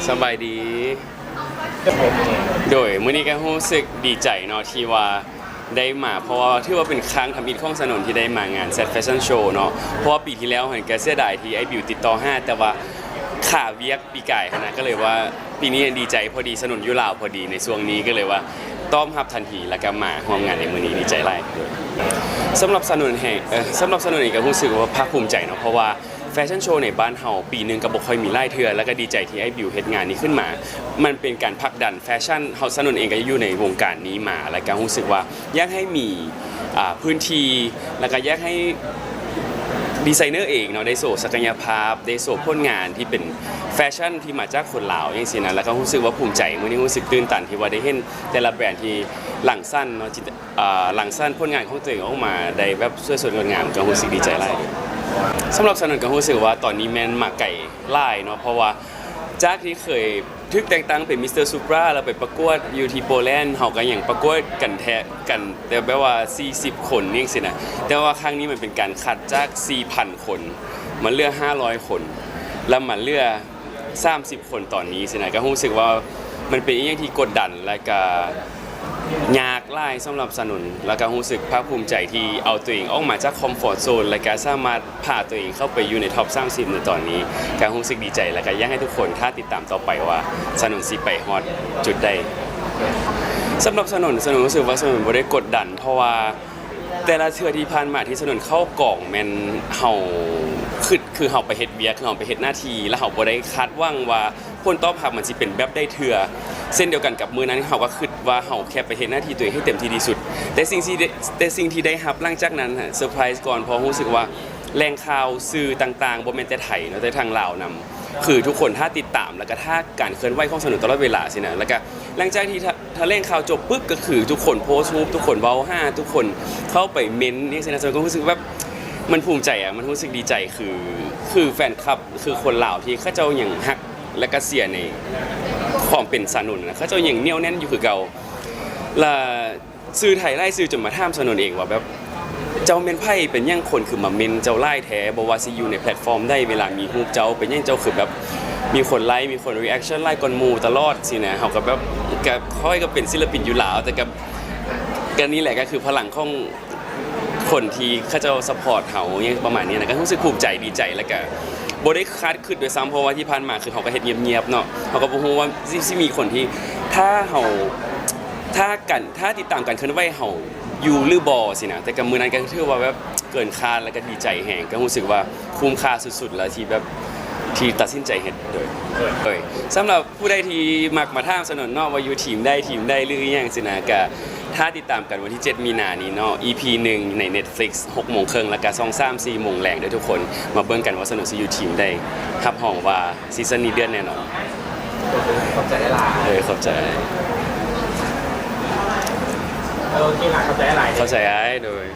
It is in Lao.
ສະບາຍດີ. ໂດຍ ມື້ນີ້ກໍຮູ້ສຶກດີໃຈເນາະ ທີ່ວ່າໄດ້ມາ ເພາະວ່າຖືວ່າເປັນຄັ້ງທຳອິດຂອງສະໜົນທີ່ໄດ້ມາງານ Zest Fashion Show ເນາະ. ເພາະວ່າປີທີ່ແລ້ວຫັ້ນກໍເສຍດາຍທີ່ອ້າຍບິວຕິດຕໍ່ຫາ ແຕ່ວ່າຄາວຽກປີກາຍຫັ້ນນະ ກໍເລີຍວ່າປີນີ້ດີໃຈ ພໍດີສະໜົນຢູ່ລາວພໍດີໃນຊ່ວງນີ້ ກໍເລີຍວ່າຕອບຮັບທັນທີ ແລ້ວກໍມາຮ່ວມງານໃນມື້ນີ້ ດີໃຈຫຼາຍ. ສຳລັບສະໜົນແຮງ ເອີ ສຳລັບສະໜົນເອງກໍຮູ້ສຶກວ່າພາກພູມໃຈເນາະ ເພາະວ່າ ແຟຊັ່ນໂຊໃນບ້ານເຮົາປີໜຶ່ງກໍບໍ່ຄ່ອຍມີຫຼາຍເທື່ອ ແລ້ວກໍດີໃຈທີ່ອ້າຍບິວເຮັດງານນີ້ຂຶ້ນມາ. ມັນເປັນການຜັກດັນແຟຊັ່ນ ເຮົາ ສະໜົນເອງກໍຢູ່ໃນວົງການນີ້ມາ ແລ້ວກໍຮູ້ສຶກວ່າຢາກໃຫ້ມີ ອ່າ ພື້ນທີ່ ແລ້ວກໍຢາກໃຫ້ດີໄຊເນີເອງເນາະ ໄດ້ໂຊສັກກະຍະພາບ ໄດ້ໂຊຜົນງານທີ່ເປັນແຟຊັ່ນທີ່ມາຈາກຄົນລາວຈັ່ງຊີ້ນະ ແລ້ວກໍຮູ້ສຶກວ່າພູມໃຈ. ມື້ນີ້ຮູ້ສຶກຕື່ນຕັນທີ່ວ່າໄດ້ເຫັນແຕ່ລະແບຣນທີ່ລັງສັນເນາະ ຈິດ ອ່າ ລັງສັນຜົນງານຂອງຕົວເອງອອກມາໄດ້ແບບສວຍສົດງົດງາມ ກໍຮູ້ສຶກດີໃຈຫຼາຍ. ສຳລັບສະໜົນກໍຮູ້ສຶກວ່າຕອນນີ້ແມ່ນມາໄກຫຼາຍເນາະ ເພາະວ່າຈາກທີ່ເຄີຍຖືກແຕ່ງຕັ້ງເປັນ Mister Supra ແລ້ວໄປປະກວດຢູ່ທີ່ໂປແລນ ເຮົາກໍຍັງປະກວດກັນແທ້ກັນ ແຕ່ແບບວ່າສີ່ສິບຄົນຈັ່ງຊີ້ນະ ແຕ່ວ່າຄັ້ງນີ້ມັນເປັນການຄັດຈາກສີ່ພັນຄົນ ມາເຫຼືອຫ້າຮ້ອຍຄົນ ແລ້ວມາເຫຼືອ ສາມສິບຄົນຕອນນີ້ຊີ້ນະ ກໍຮູ້ສຶກວ່າມັນເປັນອີ່ຫຍັງທີ່ກົດດັນ ແລ້ວກໍຍາກຫຼາຍສຳລັບສະໜົນ ແລ້ວກໍຮູ້ສຶກພາກພູມໃຈທີ່ເອົາຕົວເອງອອກມາຈາກຄອມຟອດໂຊນ ແລ້ວກໍສາມາດພາຕົວເອງເຂົ້າໄປຢູ່ໃນທັອບສາມສິບໃນຕອນນີ້. ກໍຮູ້ສຶກດີໃຈ ແລ້ວກໍຢາກໃຫ້ທຸກຄົນຖ້າຕິດຕາມຕໍ່ໄປວ່າສະໜົນຊິໄປຮອດຈຸດໃດ. ສຳລັບສະໜົນ ສະໜົນຮູ້ສຶກວ່າສະໜົນບໍ່ໄດ້ກົດດັນ ເພາະວ່າ ແຕ່ລະເທື່ອທີ່ຜ່ານມາທີ່ສະໜົນເຂົ້າກອງແມ່ນເຮົາຄຶດ ຄືເຮົາໄປເຮັດວຽກ ຄືເຮົາໄປເຮັດໜ້າທີ່ ແລ້ວເຮົາບໍ່ໄດ້ຄາດຫວັງວ່າຜົນຕອບຮັບມັນຊິເປັນແບບໃດເທື່ອ. ເຊັ່ນດຽວກັນກັບມື້ນັ້ນ ເຮົາກໍຄຶດວ່າເຮົາແຄ່ໄປເຮັດໜ້າທີ່ຕົວເອງໃຫ້ເຕັມທີ່ທີ່ສຸດ ແຕ່ສິ່ງທີ່ ແຕ່ສິ່ງທີ່ໄດ້ຮັບຫຼັງຈາກນັ້ນເຊີໄພຣສ໌ກ່ອນ ເພາະຮູ້ສຶກວ່າແຫຼ່ງຂ່າວ ສື່ຕ່າງໆ ບໍ່ແມ່ນແຕ່ໄທເນາະ ແຕ່ທາງລາວນຳ ຄືທຸກຄົນຖ້າຕິດຕາມ ແລ້ວກໍຖ້າການເຄື່ອນໄຫວຂອງສະໜົນຕະຫຼອດເວລາຊີ້ນະ ແລ້ວກໍຫຼັງຈາກທີ່ຖະ ຖະແຫຼງຂ່າວຈົບປຶບ ກໍຄືທຸກຄົນໂພສຮູບ ທຸກຄົນເວົ້າຫາ ທຸກຄົນເຂົ້າໄປເມັ້ນຈັ່ງຊີ້ນະ ສະໜົນກໍຮູ້ສຶກແບບມັນພູມໃຈອະ ມັນຮູ້ສຶກດີໃຈ ຄື ຄືແຟນຄລັບ ຄືຄົນລາວທີ່ເຂົາເຈົ້າຍັງຮັກ ແລະກະເຊຍໃນຄວາມເປັນສະໜົນນະ ເຂົາເຈົ້າຍັງໜຽວແໜ້ນຢູ່ຄືເກົ່າ ລະ ສື່ໄທຫຼາຍສື່ຈົນມາຖາມສະໜົນເອງວ່າແບບ ເຈົ້າແມ່ນໃຜ? ເປັນຫຍັງຄົນຄືມາເມັ້ນເຈົ້າຫຼາຍແທ້? ບໍ່ວ່າຊິຢູ່ໃນແພລດຟອມໃດ ເວລາມີຮູບເຈົ້າ ເປັນຫຍັງເຈົ້າຄືແບບມີຄົນໄລ ມີຄົນຣີແອັກຊັນຫຼາຍກວ່າໝູ່ຕະຫຼອດຊີ້ນະ. ເຮົາກໍແບບ ກໍຂ້ອຍກໍເປັນສິນລະປິນຢູ່ລາວ ແຕ່ກໍ ກໍນີ້ແຫຼະ ກໍຄືພະລັງຂອງຄົນທີ່ເຂົາເຈົ້າຊັບພອດເຮົາ ຫຍັງປະມານນີ້ນະ ກໍຮູ້ສຶກພູມໃຈ ດີໃຈ ແລ້ວກໍບໍ່ໄດ້ຄາດຄິດດ້ວຍຊ້ຳ ເພາະວ່າທີ່ຜ່ານມາຄືເຮົາກໍເຮັດງຽບໆເນາະ ເຮົາກໍບໍ່ຮູ້ວ່າຊິ ຊິມີຄົນທີ່ ຖ້າເຮົາ ຖ້າກັນ ຖ້າຕິດຕາມການເຄື່ອນໄຫວເຮົາຢູ່ຫຼືບໍ່ຊີ້ນະ ແຕ່ກໍມື້ນັ້ນກໍຖືວ່າແບບເກີນຄາດ ແລ້ວກໍດີໃຈແຮງ ກໍຮູ້ສຶກວ່າຄຸ້ມຄ່າສຸດໆ ແລ້ວທີ່ແບບ ທີ່ຕັດສິນໃຈເຮັດ. ໂດຍ ໂດຍ ສຳລັບຜູ້ໃດທີ່ມັກມາຖາມສະໜົນເນາະ ວ່າຢູ່ທີມໃດ ທີມໃດ ຫຼືອີ່ຫຍັງຊີ້ນະ ກໍຖ້າຕິດຕາມກັນວັນທີເຈັດມີນານີ້ເນາະ ອີພີໜຶ່ງໃນ Netflix ຫົກໂມງເຄິ່ງ ແລ້ວກໍຊ່ອງສາມ ສີ່ໂມງແລງເດີ້ທຸກຄົນ ມາເບິ່ງກັນວ່າສະໜົນຊິຢູ່ທີມໃດ ຮັບຮອງວ່າ ຊີຊັນນີ້ເດືອດແນ່ນອນ. ຂອບໃຈຫຼາຍໆ. ເອີ ຂອບໃຈ. ໂອເຄລະ ຂອບໃຈຫຼາຍໆ. ຂອບໃຈອ້າຍ. ໂດຍ.